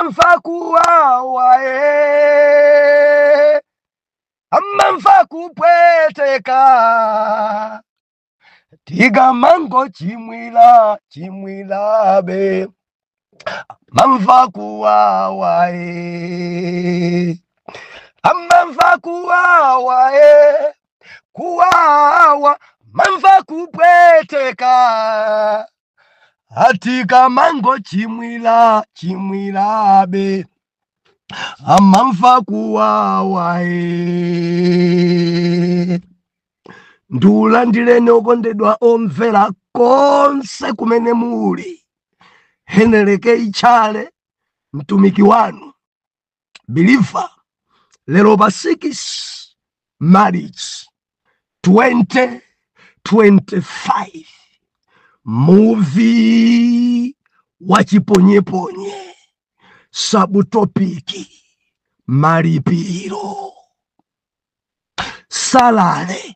Amamva kuwawa e, amamva kupweteka tikamango chimwila chimwilabe, amamva kuwawa e, amamva kuwawa e, kuwawa, mamva kupweteka atikamango chimwila chimwilabe, amamva kuwawa e. Ndiulandireni okondedwa omvera konse kumene muli. Heneleke Ichale, mtumiki wanu believer, lero pa 6 March 2025, muvi wa chiponyeponye, subtopic malipiro, salary.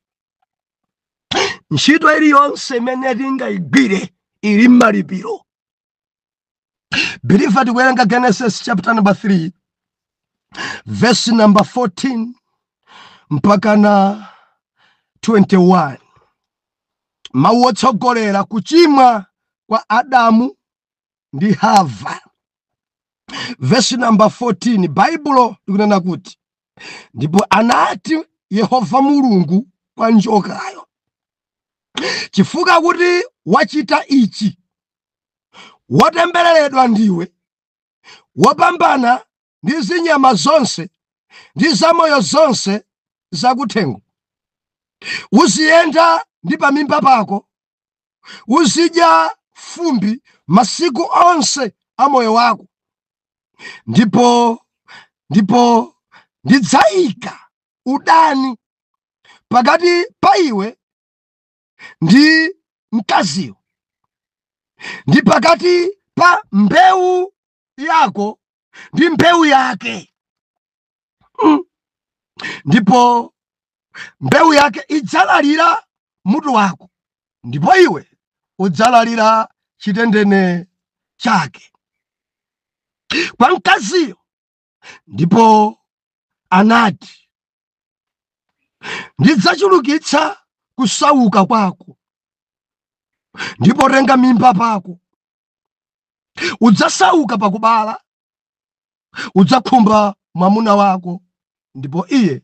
Ntchito iliyonse imene tingayigwire ili malipiro. Believer, tikuwerenga Genesis chapter number 3 verse number 14 mpaka na 21. Mawu otsogolera: kuchimwa kwa Adamu ndi Hava. Verse number 14, Baibulo likunena kuti, "Ndipo anati Yehova Mulungu kwa njokayo, 'Chifukwa kuti wachita ichi, wotembereredwa ndiwe wopambana ndi zinyama zonse ndi zamoyo zonse zakuthengo. Uziyenda ndi pamimba pako, uzidya fumbi masiku onse a moyo wako. Ndipo ndidzayika udani pakati pa iwe ndi mkaziyo, ndi pakati pa mbewu yako ndi mbewu yake. Ndipo mbewu yake idzalalira mutu wako, ndipo iwe udzalalira chitendene chake.' Kwa mkaziyo ndipo anati, 'Ndidzachulukitsa kusauka kwako, ndipo tenga mimba pako udzasauka pakubala, udzakhumba mwamuna wako, ndipo iye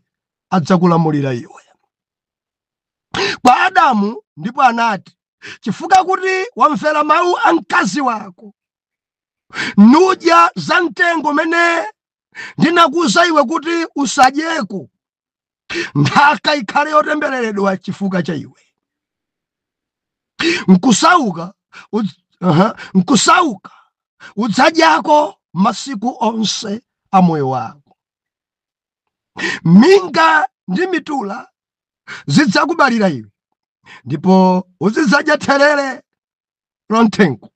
adzakulamulira iwe.' Kwa Adamu ndipo anati, 'Chifukwa kuti wamvera mawu a mkazi wako, nudya za mtengo umene ndinakuza iwe kuti usadyeko, nthaka ikhale yotembereredwa chifukwa cha iwe. Nkusauka udzadyako masiku onse a moyo wako. Minga ndi mitula zidzakubalira iwe, ndipo uzidzadya therere lomthengo.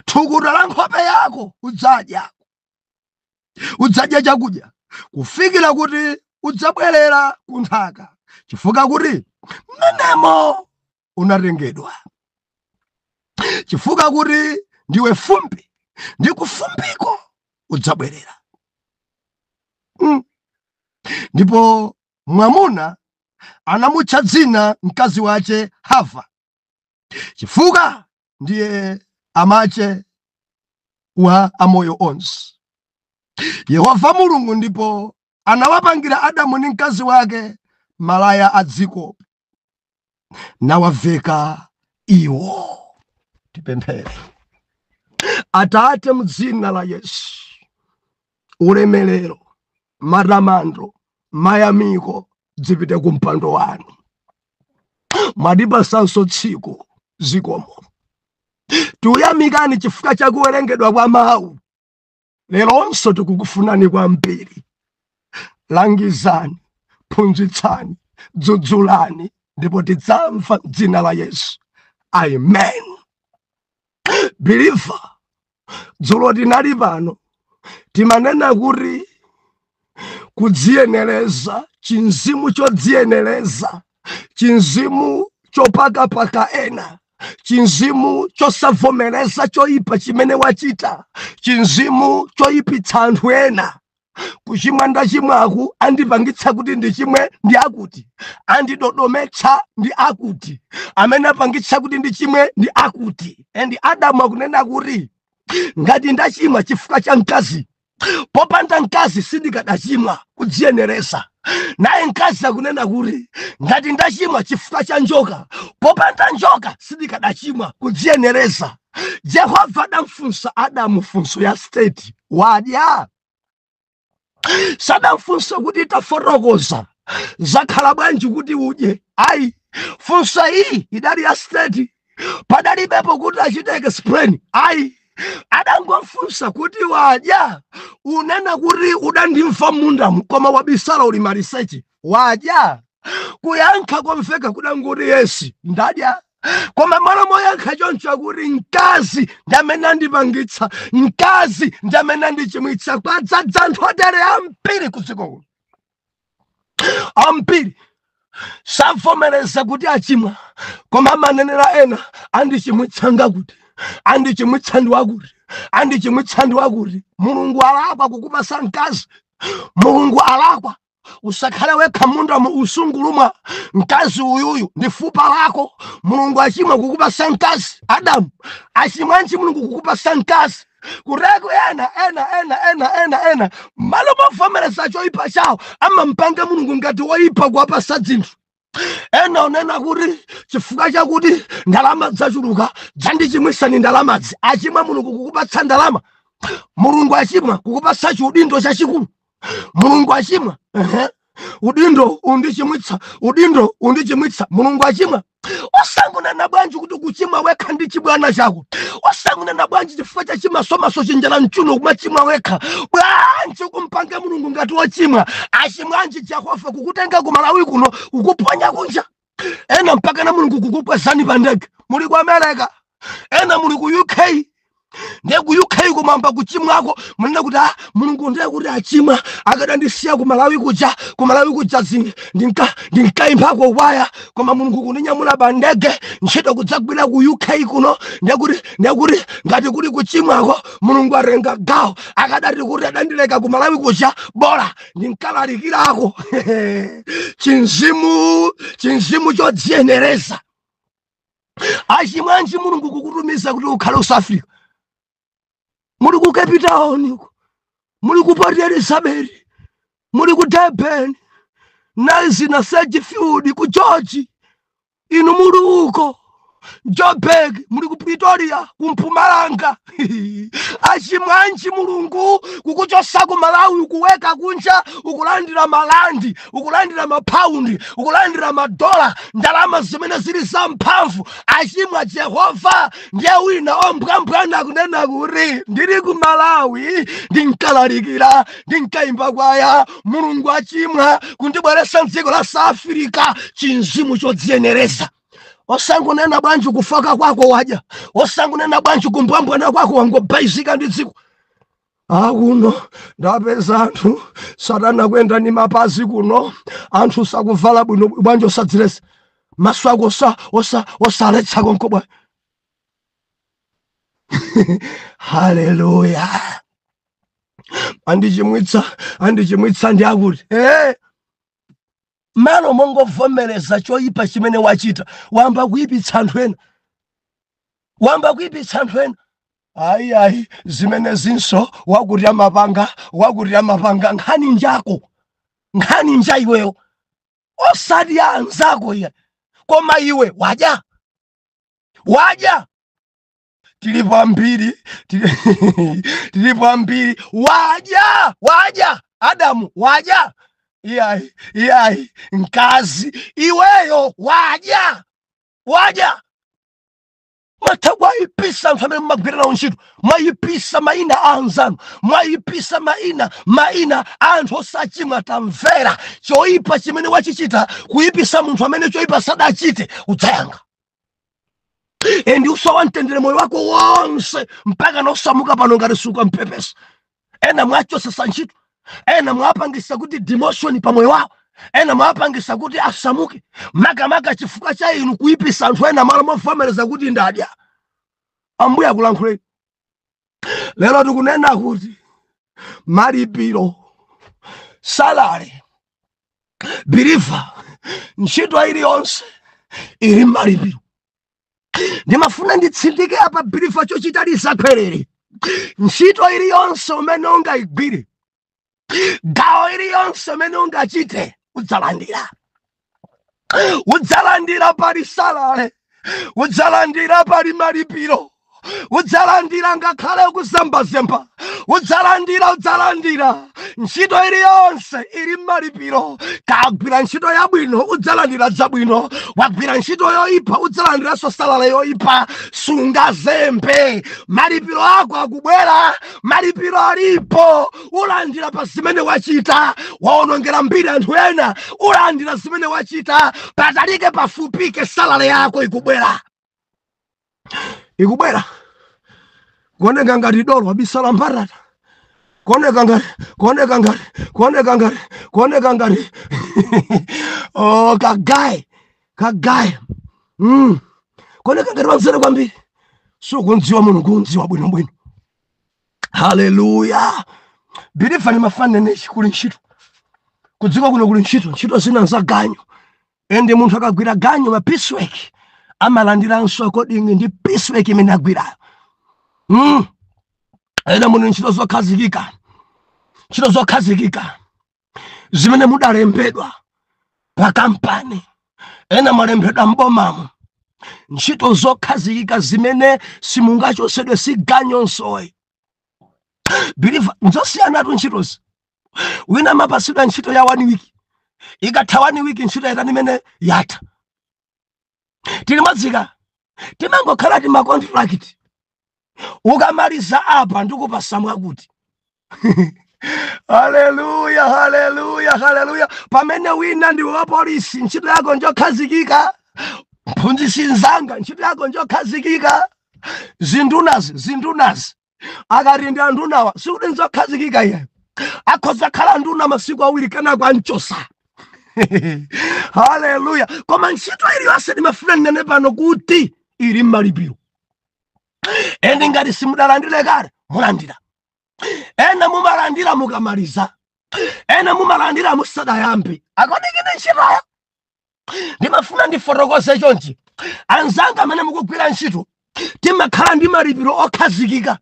Thukuta la nkhope yako udzadya, udzadya chakudya kufikira kuti udzabwerera ku nthaka, chifukwa kuti mmenemo unatengedwa, chifukwa kuti ndiwe fumbi, ndi kufumbiko udzabwerera.' Ndipo mwamuna anamutcha dzina mkazi wace Hava, chifukwa ndiye amache wa amoyo onse. Yehova Mulungu ndipo anawapangira Adamu ndi mkazi wake malaya a dziko, nawaveka iwo." Tipemphere. Atate, mdzina la Yesu, ulemerero, matamando, mayamiko zipite ku mpando wanu. Mwatipasanso tsiku, zikomo. Tikuyamikani chifukwa cha kuwerengedwa kwa mawu. Leronso tikukufunani kwambiri. Langizani, phunzitsani, dzudzulani, ndipo tidzamva dzina la Yesu, amen. Believer, dzulo tinali pano, timanena kuti kudziyenereza, chinzimu chodziyenereza, chinzimu chopakapaka ena. Chinzimu chosavomereza choyipa chimene wachita, chinzimu choyipitsa anthu ena. Kuchimwa ndachimwaku andipangitsa kuti ndichimwe ndi akuti, andidodometsa ndi akuti, amene apangitsa kuti ndichimwe ndi akuti. And Adamu akunena kuti ngati ndachimwa chifukwa cha mkazi, popanda mkazi sindikadachimwa, kudziyeneresa. Naye mkazi akunena kuti ngati ndachimwa chifukwa cha njoka, popanda njoka sindikadachimwa, kudziyeneresa. Jehova adamfunsa Adamu funso ya straight: wadya? Sadamfunsa kuti tafotokoza zakhala bwanji kuti udye, ayi. Funso iyi idali ya straight, padalibepo kuti achite explain, ayi. Adangomfunsa kuti wadya? Unena kuti udandimva mundamu, koma wabisala uli maliseche, wadya? Kuyankha komveka kudangoti yes, ndadya. Koma malo moyankha choncho akuti mkazi ndi amene andipangitsa, mkazi ndi amene andichimwitsa. Kwadzadza anthu otere ambiri ku dziko kuno, ambiri savomereza kuti achimwa, koma amanenera ena, andichimwitsa ngakuti, andichimwitsa ndi wakuti, andichimwitsa ndi wakuti. Mulungu alakwa kukupasa mkazi? Mulungu alakwa? Usakhale wekha munda mu usungulumwa, mkazi uyuyu ndi fupa lako. Mulungu achimwa kukupasa mkazi? Adamu achimwanji Mulungu kukupasa mkazi? Kureko ena ena ena ena ena ena malo movomereza choyipa chawo amampanga Mulungu ngati woyipa kuwapasa dzinthu. Ena unena kuti chifukwa chakuti ndalama zachuluka dzandichimwisani ndalamadzi. Achimwa Mulungu kukupatsa ndalama? Mulungu achimwa kukupatsa chiudindo chachikulu? Mulungu achimwa? Ehe. Udindo undichimwitsa, udindo undichimwitsa. Mulungu achimwa? Osangunena bwanji kuti kuchimwa wekha ndi chibwana chako? Osangunena bwanji chifukwa cha chimasomaso chinjala mchuno kumachimwa wekha? Bwanji kumpange Mulungu ngati wochimwa? Achimwanji Jehova kukutenga ku Malawi kuno kukuponya kunja? Ena mpaka na Mulungu kukukwezani pa ndege, muli ku America, ena muli ku UK. Ndiye ku UK kumamba kuchimwako, munena kuti ah, Mulungu ndiye kuti achimwa, akadandisiya ku Malawi kuja, ku Malawi kuja ndinkayimphako kwaya, koma Mulungu kundinyamula pa ndege ntchito kudzagwira ku UK kuno, ndiye kuti ngati kuli kuchimwako Mulungu atenga gawo. Akadati kuti adandileka ku Malawi kuja, bola ndinkalalikirako. Chinzimu, chinzimu chodziyenereza. Achimwanji Mulungu kukutumiza kuti ukhale ku South Africa? Muli ku Cape Town uko, muli ku Port Elizabeth, muli ku Durban, Knysna, Sedgefield, ku George, inu muli uko Joburg, muli ku Pretoria, ku Mpumalanga. Achimwanji Mulungu kukuchosa ku Malawi ukuweka kunja, ukulandira malandi, ukulandira mapaundi, ukulandira madola, ndalama zimene zili zamphamvu? Achimwa Jehova? Ndiye wina ombwambwana akunena kuti ndili ku Malawi ndinkalalikira, ndinkayimba kwaya, Mulungu achimwa kundibweretsa mdziko la South Africa? Chinzimu chodziyenereza. Osangunena bwanji kufaka kwako wadya? Osangunena bwanji kumbwambwana kwako wangobaizika ndi dziko? Akuno ndapeza anthu satana kuyenda ndi mapazi kuno, anthu sakuvala bwino. Bwanji osadzilesa maso ako, osaletsa konko bwa? Haleluya! Andichimwitsa, andichimwitsa ndi akuti. Malo mongovomereza choyipa chimene wachita, wamba kuyipitsa anthu ena, wamba kuyipitsa anthu ena. Ayi, ayi, zimene zinso wakuti amapanga, wakuti amapanga. Nkhani njako, nkhani nja iweyo, osati ya anzako iya. Koma iwe wadya, wadya. Tilipo ambiri, tilipo ambiri. Wadya, wadya. Adamu wadya? Iyayi, iyayi, mkazi iweyo wadya, wadya. Matha kuwayipisa anthu amene mumagwira nawo ntchito, mwayipisa mayina a anzanu, mwayipisa mayina a anthu osachimwa. Tamvera, choyipa chimene wachichita, kuyipisa munthu amene choyipa sadachite, udzayankha. And usowa mtendere moyo wako wonse mpaka nosamuka pano ngati suka mpepesa. Ena mwachosesa ntchito, ena mwapangisa kuti demotion pa moyo wawo. Ena mwapangisa kuti asamuke makamaka chifukwa cha inu kuyipisa anthu ena malo movomereza kuti ndadya. Ambuye akulankhuleni lero. Tikunena kuti malipiro, salary, believer, ntchito iliyonse ili malipiro. Ndimafuna nditsindike apa, believer, chochita lisakhwerere. Ntchito iliyonse umene ungayigwire, gawo iliyonse umene ungachite, udzalandira, udzalandira. Pali salary, udzalandira. Pali malipiro, udzalandira. Ngakhale kuzembazemba, udzalandira, udzalandira. Ntchito iliyonse ili malipiro. Kagwira ntchito yabwino, udzalandira zabwino. Wagwira ntchito yoyipa, udzalandiranso salary yoyipa. Sungazembe, malipiro ako akubwera, malipiro alipo. Ulandira pa zimene wachita. Waonongera mbiri anthu ena, ulandira zimene wachita. Patalike pafupike, salary yako ikubwera, ikubwera. Kuoneka ngati dolo wabisala mbatata, kuoneka ngati, kuoneka ngati, kuoneka ngati, kuoneka ngati, oh, kagayi, kagayi, Kuoneka ngati wanzeru kwambiri, sukundziwa munthu, kundziwa bwinobwino. Haleluya! Believer, nimafanene kuli ntchito kudziko kuno, kuli ntchito. Ntchito zina za ganyu, ende munthu akagwira ganyu ma piecework, amalandiranso according ndi piecework imene agwirayo. Ena muli ntchito zokhazikika, ntchito zokhazikika zimene mudalembedwa pa kampani, ena mwalembedwa mbomamo, ntchito zokhazikika zimene simungachosedwe, si ganyonsoyi, believer. Nzosiyanatu ntchitozi. Wina amapasidwa ntchito ya one week, ikatha one week ntchito yatani? Imene yatha. Tili mwadzika, timangokhala ti ma contract, ukamaliza apa ndikupasa mwakuti. Haleluya, haleluya, haleluya! Pamene wina ndiwe wa polisi, ntchito yako njokhazikika. Mphunzitsi nzanga, ntchito yako njokhazikika. Zindunazi, zindunazi, akati ndi andunawa, sikuti nzokhazikika iye. Akhoza khala nduna masiku 2, kenako anchosa. Haleluya! Koma ntchito iliyonse, ndimafuna ndinene pano kuti ili mmalipiro. Ende ngati simudalandire kale, mulandira. Ena mumalandira mukamaliza, ena mumalandira musadayambe, according ndi ntchitoyo. Ndimafuna ndifotokoze chonchi, anzanga amene mukugwira ntchito, timakhala ndi malipiro okhazikika.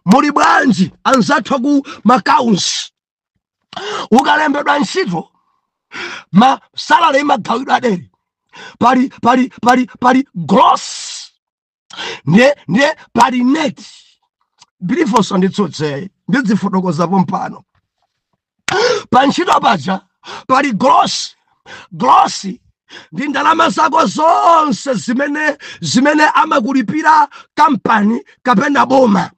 Muli bwanji anzathu ku ma council? Ukalembedwa ntchito, ma salary imagawidwa daily. Pali gross, ndiye pali net. Believer, nditsutse, ndidzifotokozapo mpano. Pa ntchito paja pali gross. Gross ndi ndalama zako zonse zimene amakulipira kampani kapena boma.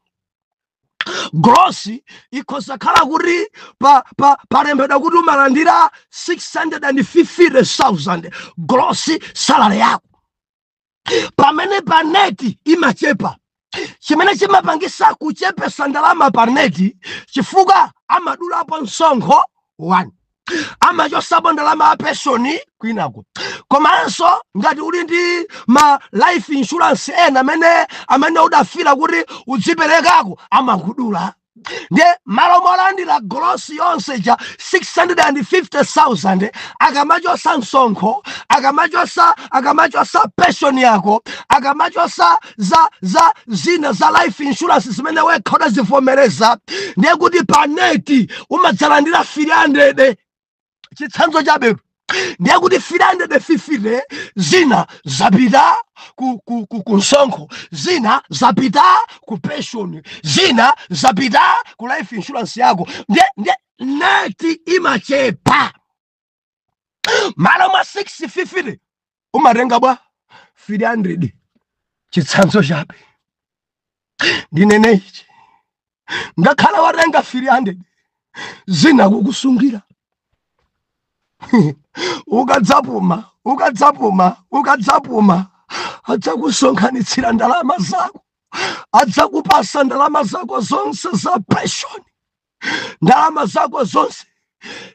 Gross ikhoza khala kuti pa pa palembedwa kuti umalandira 650,000 gross salary yako, pamene pa net imachepa. Chimene chimapangisa kuchepesa ndalama pa net, chifukwa amadulapo msonkho 1, amachosapo ndalama ya pension kwinako, komanso ngati uli ndi ma life insurance ena amene udafira kuti udziperekako, amakudula. Ndiye malo molandira gross yonse ja 650,000, akamachosa msonkho, akamachosa pension yako, akamachosa za zina za life insurance zimene wekha udazivomereza, ndiye kuti pa net umadzalandira 300, chitsanzo chabetu. Ndiye kuti 350 zina zapita ku msonkho, zina zapita ku pension, zina zapita ku life insurance yako. Ndiye net imachepa. Malo mwa 650 umatenga bwa 300, chitsanzo chabe. Ndinene ichi, ngakhala watenga 300, zina kukusungira. Ukadzapuma, ukadzapuma, ukadzapuma, adzakusonkhanitsira ndalama zako, adzakupasa ndalama zako zonse za pension, ndalama zako zonse.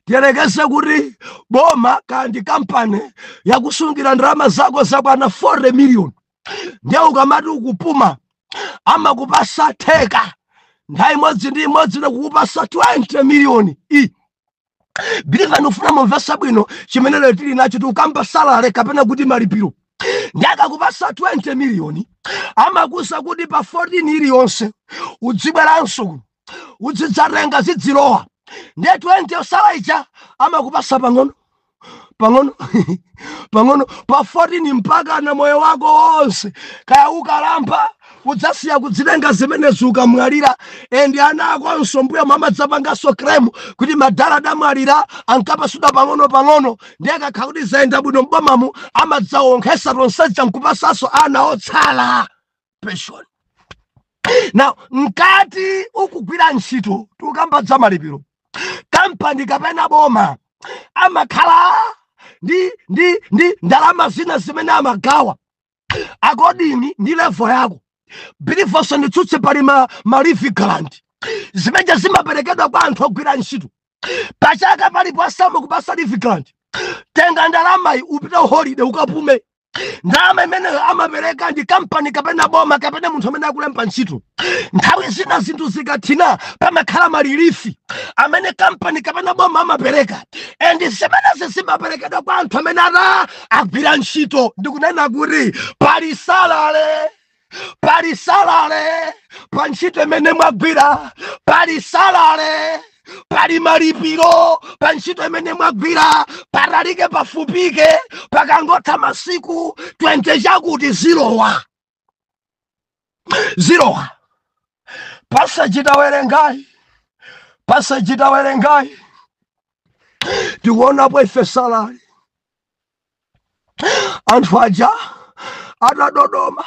Tiyerekeze kuti boma kandi kampani yakusungira ndalama zako zakwana 40 million, ndiye ukamati ukupuma amakupasa theka, nthawi imodzi ndi imodzi nakukupasa 20 miliyoni. I believer, ndikufuna mumvesa bwino chimene lero tili nacho. Tikukamba salary kapena kuti malipiro. Ndi akakupasa 20 miliyoni, amakusa kuti pa 14 iliyonse udzibweranso udzidzatenga, zidzilowa. Ndiye 20 yosala ija amakupasa pang'ono pang'ono pang'ono pa 14 mpaka na moyo wako wonse. Kaya ukalamba udzasiya kudzitenga zimenezi ukamwalira. And ana akonso mbuya amadzapanganso claim kuti madala adamwalira ankapasudwa pang'ono pang'ono. Ndiye akakhala kuti zayenda bwino m'bomamu, amadzaonkhesa tonseja nkupasanso ana otsala pension. Now, mkati ukugwira ntchito, tikukamba za malipiro, kampani kapena boma amakhala ndi ndalama zina zimene amagawa according ndi level yako. Believer, nditsutse, pali ma leave grant zimene zimaperekedwa kwa anthu ogwira ntchito pachaka. Palipo asamakupasa leave grant, tenga ndalamayi upite holiday ukapume. Ndalama imeneyo amapereka ndi kampani kapena boma kapena munthu amene akulemba ntchito. Nthawi zina zinthu zikathina, pamakhala ma relief amene kampani kapena boma amapereka, and zimenezi zimaperekedwa kwa anthu amene ata agwira ntchito. Ndikunena kuti pali salary, pali salary pa ntchito imene mwagwira, pali salary, pali malipiro pa ntchito imene mwagwira. Patalike pafupike, pakangotha masiku 20 chakuti, zilowa, zilowa. Passage tawerengayi, passage tawerengayi, tikuonapo ife salary. Anthu aja atadodoma,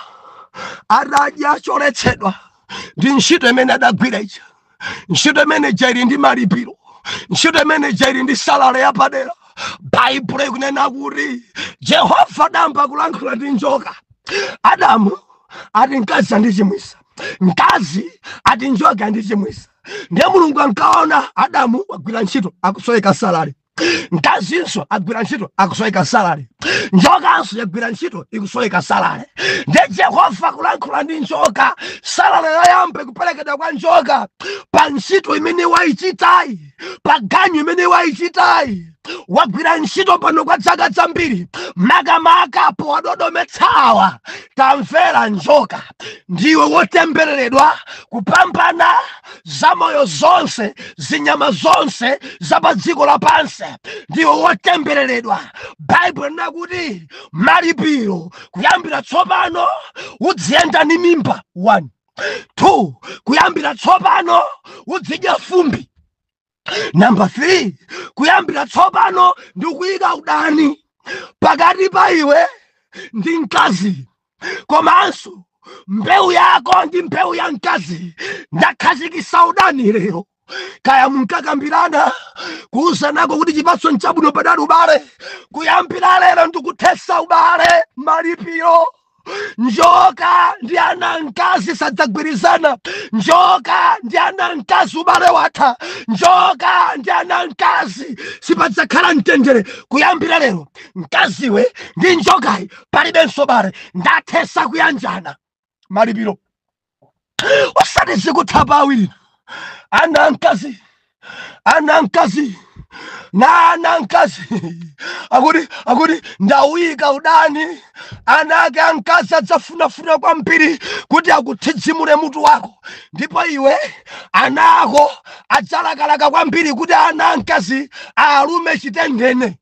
atadya choletsedwa, ndi ntchito imene adagwira ija. Ntchito imene ija ili ndi malipiro, ntchito imene ija ili ndi salary yapadera. Baibulo ikunena kuti Jehova adamba kulankhula ndi njoka. Adamu ati mkazi andichimwisa, mkazi ati njoka andichimwisa. Ndiye Mulungu ankaona Adamu wagwira ntchito, akusoweka salary, mkazinso agwira ntchito, akusoweka salary, njokanso yagwira ntchito, ikusoweka salary. Ndiye Jehova kulankhula ndi njoka, salary yoyamba ikuperekedwa kwa njoka pa ntchito imene wayichitayi, pa ganyu imene wayichitayi. Wagwira ntchito pano kwa zaka zambiri, makamaka powadodometsawa. Tamvera njoka, ndiwe wotembereredwa kupambana zamoyo zonse, zinyama zonse za pa dziko lapansi, ndiwe wotembereredwa. Baibulo linakuti malipiro, kuyambira tsopano udziyenda ndi mimba. 1, 2, kuyambira tsopano udzidya fumbi. Namba 3, kuyambira tsopano ndikuyika udani pakati pa iwe ndi mkazi, komanso mbewu yako ndi mbewu ya mkazi. Ndakhazikisa udani lero. Kaya munkakambirana kuwuzanako kuti chipatso nchabwino, padali ubale, kuyambira lero ndikuthesa ubale. Malipiro, njoka ndi ana mkazi sadzagwirizana. Njoka ndi ana mkazi, ubale watha. Njoka ndi ana mkazi, sipadzakhala mtendere. Kuyambira lero mkaziwe ndi njokayi palibenso bale, ndathesa kuyanjana. Malipiro, osati zikutha awiri, ana mkazi, ana mkazi na ana mkazi. Akuti ndawika udani, ana ake amkazi adzafunafuna kwambiri kuti akuthidzimule mutu wako, ndipo iwe ana ako adzalakalaka kwambiri kuti ana amkazi alume chitendene.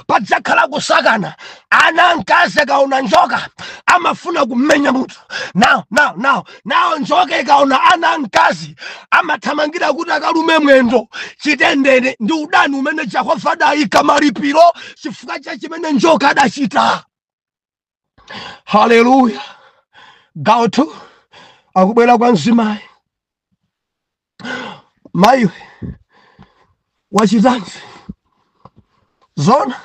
Padzakhala kusakana. Ana amkazi akaona njoka amafuna kumenya mutu. Now, now, now, now, njoka ikaona ana amkazi amathamangira kuti akalume mwendo, chitendene. Ndi udani umene Jehova adayika, malipiro chifukwa cha chimene njoka adachita. Haleluya! Gawo 2, akubwera kwa mzimayi. Mayiwe, wachitanji? Zona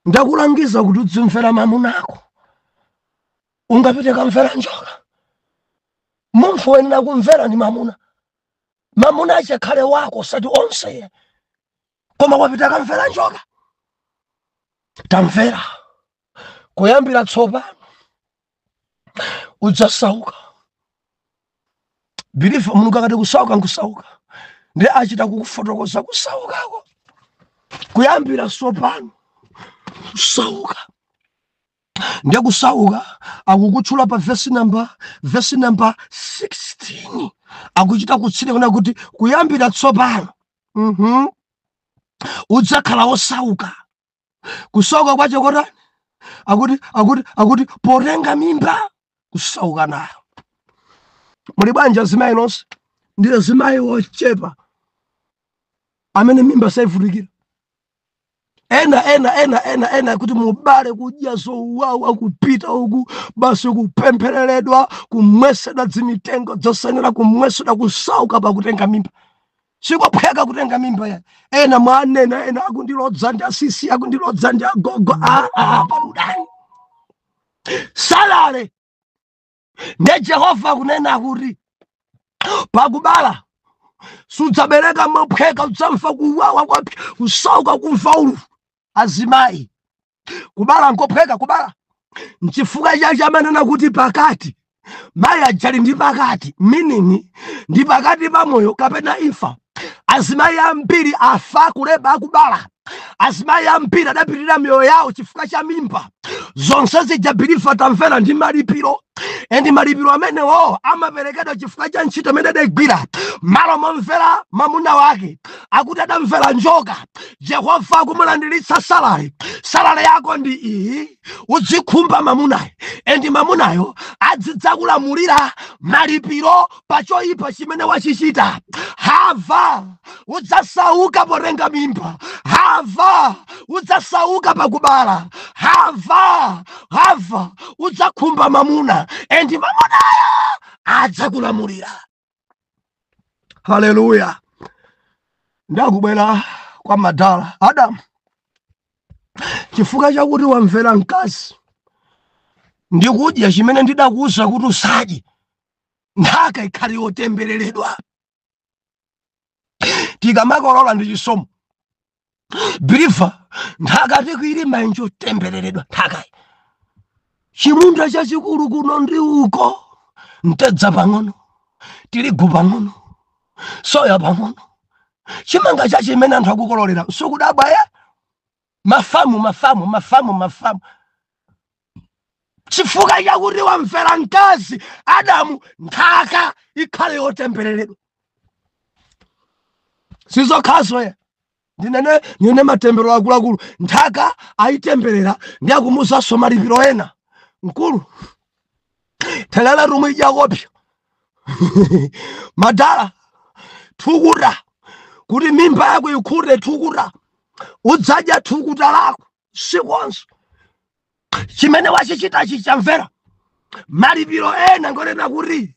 ndakulangiza kuti udzimvera mamunako, ungapite kamvera njoka? Munthu woyenera kumvera ndi mamuna. Mamuna achakhale wako, osati onse, koma wapita kamvera njoka. Tamvera, kuyambira tsopano udzasauka. Believer, Mulungu akati kusauka nkusauka, ndi achita kukufotokoza kusaukako. Kuyambira tsopano kusauka, ndiye kusauka akukutchula pa verse number 16. Akuchita kutsindika kuti kuyambira tsopano udzakhala wosauka. Kusauka kwacho kotani? Akuti potenga mimba kusauka nayo. Muli bwanji azimayi nonse? Ndi azimayi wochepa amene mimba saivutikira. Ena ena ena ena ena kuti mubale, kudya zowawa, kupita uku basi, kupemphereredwa, kumwesedwa dzimitengo dzosenera, kumwesedwa, kusauka pakutenga mimba. Sikophweka kutenga mimba ya. Ena mwanena, ena akundilodza ndi asisi, akundilodza ndi agogo. Ah, paludani salary. Nde Jehova akunena kuti pakubala sudzabereka mophweka, udzamva kuwawa kwa kusauka, kumva ululu. Azimayi, kubala nkophweka? Kubala nchifukwa chache amanena kuti pakati, mayi ajali ndi pakati, meaning ndi pakati pa moyo kapena imfa. Azimayi ambiri afa kuleba akubala. Azimayi ambiri adapitirira miyoyo yawo chifukwa cha mimba. Zonse zija, believer, tamvera, ndi malipiro, and malipiro amenewo amaperekedwa chifukwa cha ntchito imene adayigwira. Malo momvera mwamuna wake, akuti adamvera njoka. Jehova akumulandiritsa salary. Salary yako ndi iyi: udzikhumba mamunayo, and mamunayo adzidzakulamulira, malipiro pa choyipa chimene wachichita. Hava, udzasauka potenga mimba. Hava, udzasauka pakubala. Hava, Hava, udzakhumba mamuna, and mamunayo adzakulamulira. Haleluya! Ndakubwera kwa madala Adamu. Chifukwa chakuti wamvera mkazi ndikudya chimene ndidakuwuza kuti usadye, nthaka ikhale yotembereredwa. Tikamakolola ndi chisomo. Believer, nthaka tikuilima njotembereredwa. Nthakayi, chimunda chachikulu kuno ndi uko, mtedza pang'ono, tirigu pang'ono, soya pang'ono, chimanga chache imene anthu akukololera, sukudabwa ya mafamu, mafamu, mafamu, mafamu. Chifukwa chakuti wamvera mkazi, Adamu, nthaka ikhale yotembereredwa. Sizokhazo ya, ndinene nene matemberero akuluakulu. Nthaka ayitemberera, ndi akumuzanso malipiro ena. Mkulu thelele rumwe idyakopya, madala thukuta kuti mimba yako ikhute, thukuta, udzadya thukuta lako sikonso. Chimene wachichitachi, chamvera, malipiro ena ngonena kuti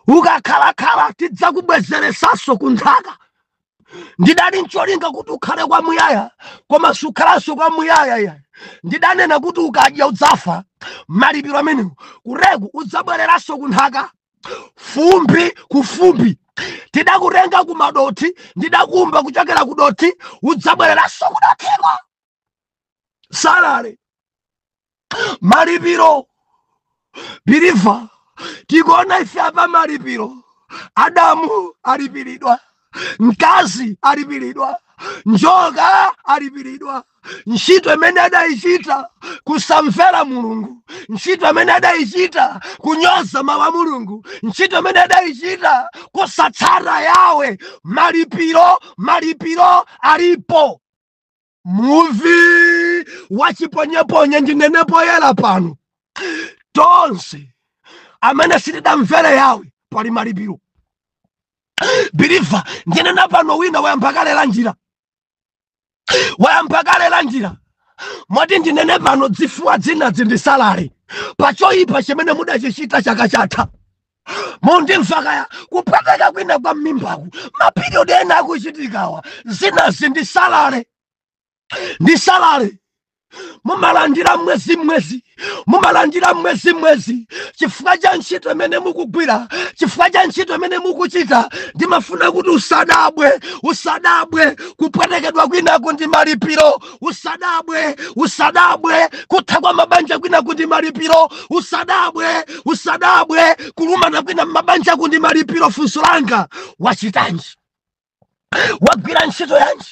ukakhalakhala tidzakubwezeresanso ku nthaka. Ndidali ncholinga kuti ukhale kwamuyaya, koma sukhalanso kwamuyaya ya. Ndidanena kuti ukadya udzafa. Malipiro amenewo kureku udzabwereranso ku nthaka, fumbi ku fumbi. Tidakutenga ku madothi, ndidakumba kuchokera ku dothi, udzabwereranso ku dothiko. Salary, malipiro. Believer, tikuona ife apa malipiro. Adamu alipiridwa, mkazi alipiridwa, njoka alipiridwa. Ntchito imene adayichita kusamvera Mulungu, ntchito imene adayichita kunyoza mawu a Mulungu, ntchito imene adayichita kusatsata Yawe, malipiro, malipiro alipo. Muvi wachiponyeponye, ndinene poyera pano, tonse amene sitidamvere Yawe pali malipiro. Believer, ndinena pano, wina wayamba kale la njira, wayamba kale la njira. Moti ndinene pano, dzifuwa dzinazi ndi salary pachoyipa chimene mudachichita chaka chatha. Mundimva kaya? Kupweteka kwina kwa mmimbaku, ma period ena akuchitikawa, zinazi ndi salary, ndi salary. Mumalandira mwezi mwezi, mumalandira mwezi mwezi chifukwa cha ntchito imene mukugwira, chifukwa cha ntchito imene mukuchita. Ndimafuna kuti usadabwe, usadabwe kupwetekedwa kwinaku ndi malipiro. Usadabwe, usadabwe kutha kwa mabanja kwinaku ndi malipiro. Usadabwe, usadabwe kulumana kwina mabanja ndi malipiro. Funso langa, wachitanji? Wagwira ntchito yanji?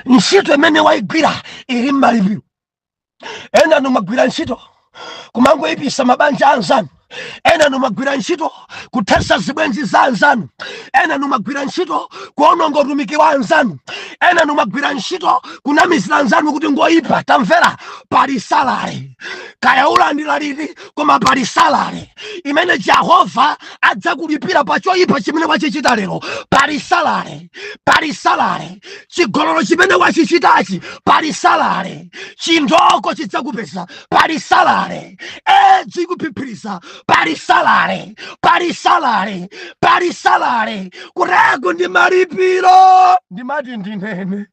Ntchito imene waigwira ili mmalipiro. Ena numagwira ntchito kumangoyipisa mabanja anzanu. Ena numagwira ntchito kuthetsa zibwenzi za anzanu. Ena numagwira ntchito kuononga utumiki wa anzanu. Ena numagwira ntchito kunamizira anzanu kuti ngoyipa. Tamvera, pali salary. Kaya ulandira liti, koma pali salary imene Jehova adzakulipira pa choyipa chimene wachichita lero. Pali salary, pali salary. Chigololo chimene wachichitachi, pali salary. Chindoko chidzakupeza, pali salary. Edzi kuphiphirisa, pali salary, pali salary, pali salary. Kureko ndi malipiro. Ndimati ndinene,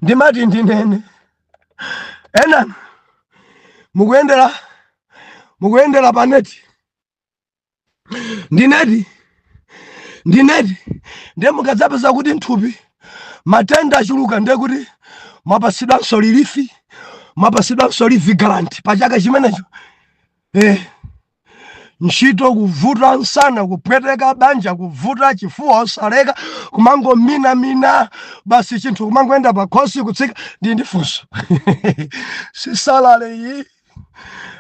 ndimati ndinene, ena mukuyendera, mukuyendera pa net, ndi net, ndi net. Ndiye mukadzapeza kuti nthupi matenda achuluka, ndiye kuti mwapasidwanso relief, mwapasidwanso leave grant pa chaka chimenecho. Ntchito kuvuta, msana kupweteka, banja kuvuta, chifuwa osaleka, kumangominamina basi, chinthu kumangoenda pakhosi kutsika. Ndi funso, si salary iyi?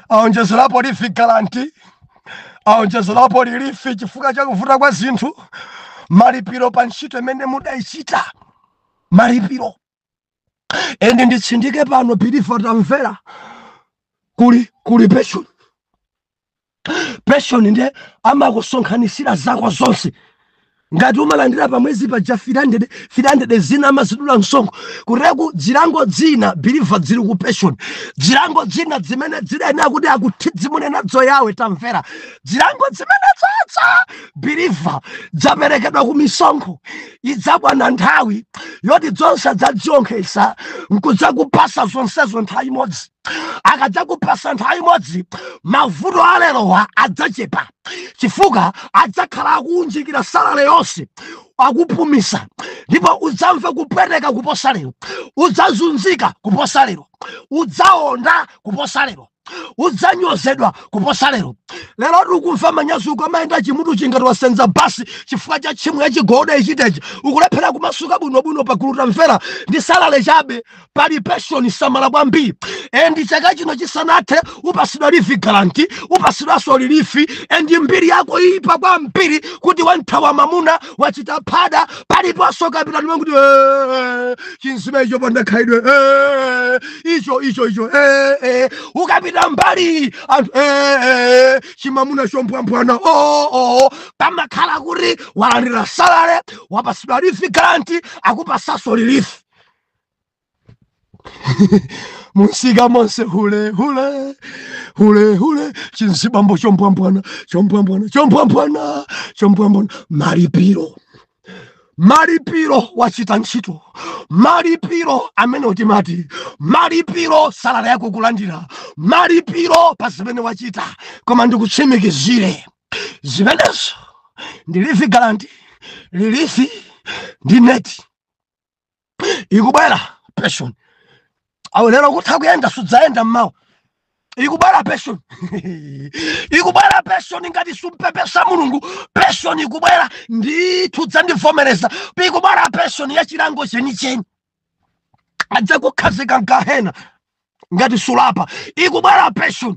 Aonjezerapo leave grant, aonjezerapo relief chifukwa cha kuvuta kwa zinthu. Malipiro pa ntchito imene mudayichita, malipiro. And nditsindike pano, believer, tamvera, kuli pension. Pension ndiye amakusonkhanisira zako zonse. Ngati umalandira pamwezi paja 300 300, zina amazidula msonkho. Kureku zilango dzina, believer, zili ku pension. Zilango dzina zimene zidayenera kuti akuthidzimune nadzo yawe, tamvera, zilango zimene tsatsa, believer, dzaperekedwa ku misonkho. Idzakwana nthawi yoti zonse adzadzionkhesa nkudzakupasa zonsezo nthawi imodzi. Akadzakupasa nthawi imodzi, mavuto alerowa adzachepa, chifukwa adzakhala akuunjikira salary yonse, akupumisa. Ndipo udzamva kupweteka kuposa lero, udzazunzika kuposa lero, udzaonda kuposa lero, udzanyozedwa kuposa lero. Lero ukumva manyazi ukamayenda, chimutu chingati wasenza basi chifukwa cha tchimo ya chigoda ichitechi, ukulephera kumasuka bwinobwino pagulu. Tamvera, ndi salary chabe, pali pension. Samala kwambiri. And chaka chino chisanathe, upasidwa leave grant, upasidwanso relief, and mbiri yako ipa kwambiri kuti wanthawa mamuna, wachita phada. Paliponso kapita ndiwe kuti chinzima icho pandakhaidwe, icho icho icho, ukapita mbali anthu, chimamuna chompwamphwana. Oh. Pamakhala kuti walandira salary, wapasidwa leave grant, akupasanso relief. Musika monse hule hule hule hule, chinzibambo chompwamphwana, chompwamphwana, chompwamphwana, chompwamphwana. Malipiro, malipiro. Wachita ntchito, malipiro amene utimati malipiro, salary yako kulandira malipiro pa zimene wachita. Koma ndikutsimikizire, zimenezo ndi leave grant, relief ndi net. Ikubwera pension. Awo lero kutha kuyenda, sudzayenda mmawa. Ikubwera pension, ikubwera pension. Ngati sumpepesa Mulungu, pension ikubwera ndithu, dzandivomereza. Ikubwera pension ya chilango chenicheni, adzakukhazika mgahena ngati sulapa. Ikubwera pension,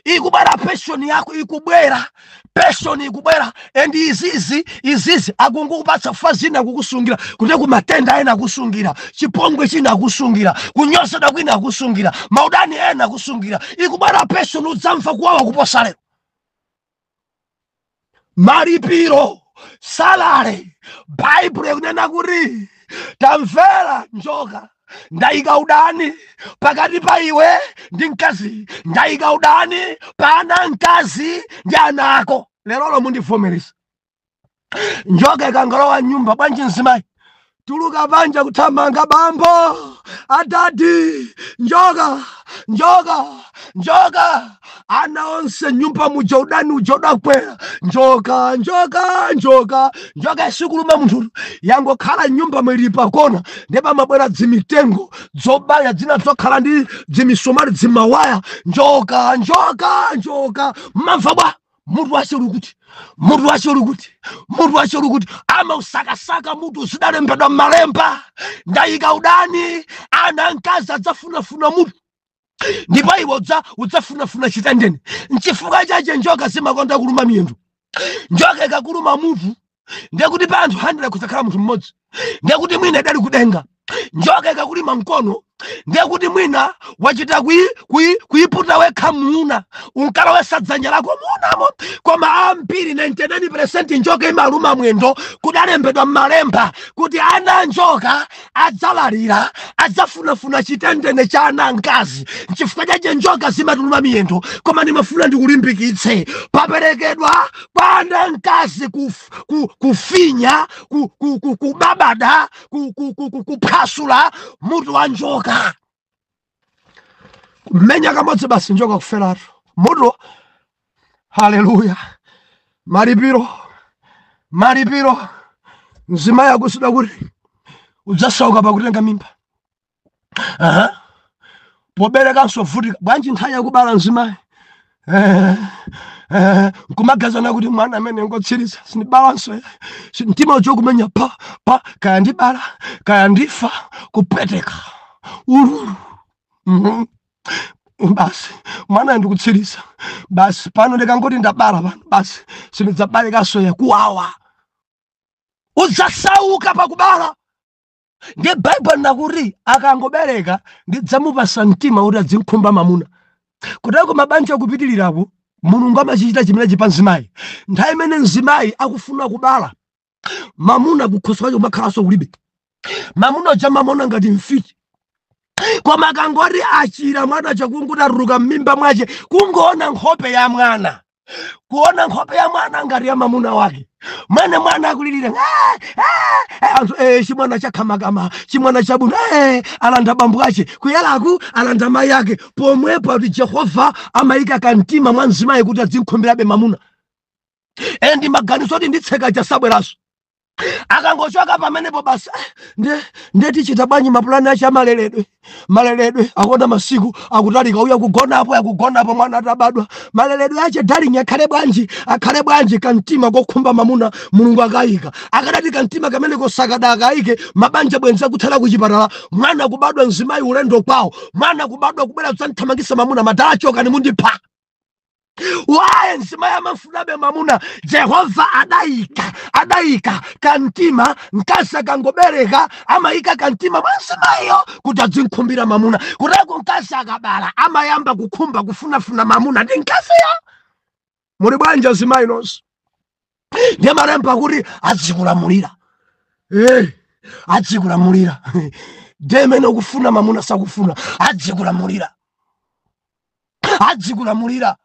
ikubwera pension yako, ikubwera pension, ikubwera. And izizi, izizi akungukupatsa fa zina akukusungira kuti kumatenda ena akusungira, chipongwe china akusungira, kunyozedwa kwina akusungira, maudani ena akusungira. Ikubwera pension, udzamva kuwawa kuposa lero. Malipiro, salary. Baibulo ikunena kuti, tamvera njoka, ndayika udani pakati pa iwe ndi mkazi, ndayika udani pa ana mkazi ndi ana ako. Lerolo mundivomereza, njoka ikangalowa nyumba, bwanji mzimayi? Tuluka panja kuthamanga, bambo adadi, njoka, njoka, njoka. Ana onse nyumba muja udani uja udakwera. Njoka, njoka, njoka, njoka. Isikuluma munthu, yangokhala nyumba mwili pakona. Ndiye pamabwera dzimitengo dzobaya, dzina dzokhala ndi dzimisomali, dzimawaya. Njoka, njoka, njoka. Mmamva bwa? Mutu wace uli kuti? Mutu wace uli kuti? Mutu wace uli kuti? Amausakasaka mutu. Zidalembedwa m'malemba, ndayika udani, ana mkazi adzafunafuna mutu, ndipo iwe udzafunafuna chitendene. Nchifukwa chache njoka zimakonda kuluma miyendo. Njoka ikakuluma mutu, ndekuti pa anthu 100 kudzakhala munthu mmodzi, ndekuti mwina idali kudenga. Njoka ikakulima mkono, ndekuti mwina wachita kuyiputa wekha muuna, unkalowesa dzanja lako muunamo. Koma ambiri, 99%, njoka imaluma mwendo. Kudalembedwa m'malemba kuti ana njoka adzalalira, adzafunafuna chitendene cha ana mkazi. Nchifukwa chache njoka zimatuluma miyendo. Koma ndimafuna ndikulimbikitse, paperekedwa kwa ana mkazi kufinya, kubabada, kuphwasula mutu wa njoka. Kumenya kamodzi basi, njoka kuferatu mutu. Haleluya! Malipiro, malipiro. Mzimayi akusida kuti udzasauka pakutenga mimba. Aha. Poberekanso vutika bwanji? Nthawi yakubala mzimayi, nkumagazana kuti mwana amene ngotsiriza, sindibalanso. Mtima ujo kumenya pa pa, kaya ndibala kaya ndifa, kupweteka, ululu. Basi mwana ndikutsiriza basi, pano ndikangoti ndabala pano basi, sindidzabalekaso. Yakuwawa, udzasauka pakubala. Ndiye Baibulo nakuti akangobereka ndidzamupasa mtima kuti adzinkhumba mamuna. Kutako mabanja akupitirirapo, Mulungu amachichita chimenechi pa mzimayi. Nthawi imene mzimayi akufuna kubala, mamuna kukhosi kwake kumakhalanso kulibe. Mamuna uja mamona ngati mfiti, koma akangoti achira mwana chakunguti atuluka m'mimba mwache, kungoona nkhope ya mwana, kuona nkhope ya mwana ngati ya mamuna wake, mwene mwana akulirira, "Ah, ah, ah," anthu, chimwana chakhamakama, chimwana chabwino, alanda bambo ache kuyalaku, alanda mayi ake. Pomwepo kuti Jehova amayika kamtima mwa mzimayi kuti adzinkhumbirabe mamuna. Endi maganizo oti nditseka chasabweraso. Akangochoka pamenepo basi, nde tichita bwanji? Mapulani ache amaleredwe, maleredwe akuona masiku akutalika, uya kugonapo, akugonapo mwana atabadwa. Maleredwe ache, darling, akhale bwanji? Akhale bwanji? Kamtima kokhumba mamuna Mulungu akayika. Akadati kamtima kamene kosakada akayike, mabanja bwenzi akuthera kuchipatala. Mwana kubadwa, mzimayi ulendo kwawo, mwana kubadwa, kubwera kudzanthamangisa mamuna, madala achokani, mundipha. Waye mzimayi amafunabe mamuna? Jehova adayika kamtima. Mkazi akangobereka amayika kamtima mwa mzimayiyo kuti adzinkhumbira mamuna. Kuteko mkazi akabala amayamba kukhumba, kufunafuna mamuna ndi mkaziyo. Muli bwanji azimayi nonse? Ndiye malemba kuti adzikulamulira, adzikulamulira. Demene ukufuna mamuna sakufuna, adzikulamulira, adzikulamulira.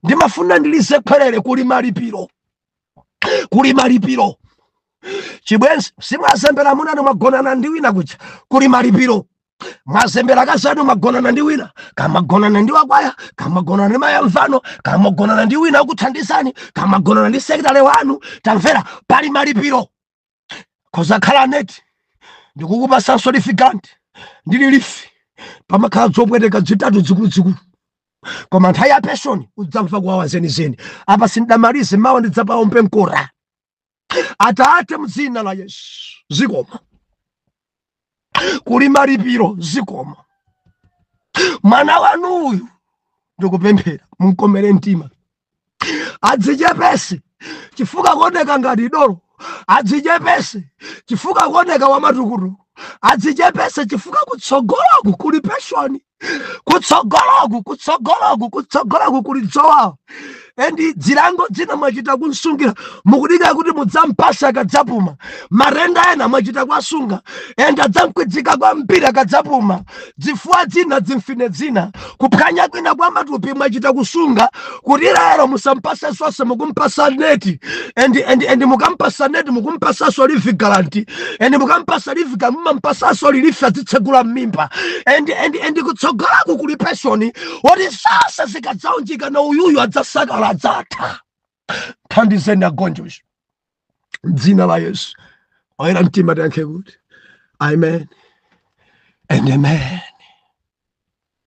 Ndimafuna ndilize khwerere, kuli malipiro, kuli malipiro. Chibwenzi simwazembera munanu, mwagonana ndi wina kuja, kuli malipiro. Mwazembera kazanu, mwagonana ndi wina, kamwagonana ndi wakwaya, kamwagonana ndi mayamvano, kamwagonana ndi wina akuthandizani, kamwagonana ndi sekretary wanu, tamvera, pali malipiro. Kozakhala neti ndikukupasanso relief grant ndi relief. Pamakhala zopweteka zitatu zikuluzikulu, koma nthawi ya pension udzamva kuwawa zenizeni. Apa sindamalize, mawa ndidzapaombe mkora. Atate, mdzina la Yesu, zikomo. Kuli malipiro, zikomo. Mwana wanuyu ndikupemphera munkomere mtima, adzichepese chifukwa kuoneka ngati dolo, adzichepese chifukwa kuoneka wamatukutuku, adzichepese chifukwa kutsogoloku kuli pension, kutsogoloku, kutsogoloku, kutsogoloku kuli dzowawo. And zilango zina mwachita kunsungira, mukudikira kuti mudzampasa akadzapuma. Matenda ena mwachita kwasunga and adzamkwidzika kwambiri akadzapuma. Zifuwa zina, zimfine zina, kuphwanya kwina kwa matupi mwachita kusunga kuti lero musampase zonse. Mukumpasa neti and mukampasa neti, mukumpasanso Live Guarantee, and mukampasa Live Guarantee, mumampasanso Relief adzitsegula m'mimba, and kutsogolaku kuli pension woti zonse zikadzaunjika na uyuyu adzasakala, adzatha. Thandizeni agonjosha mdzina la Yesu. Oyera mtima tiyankhe kuti amen and amen.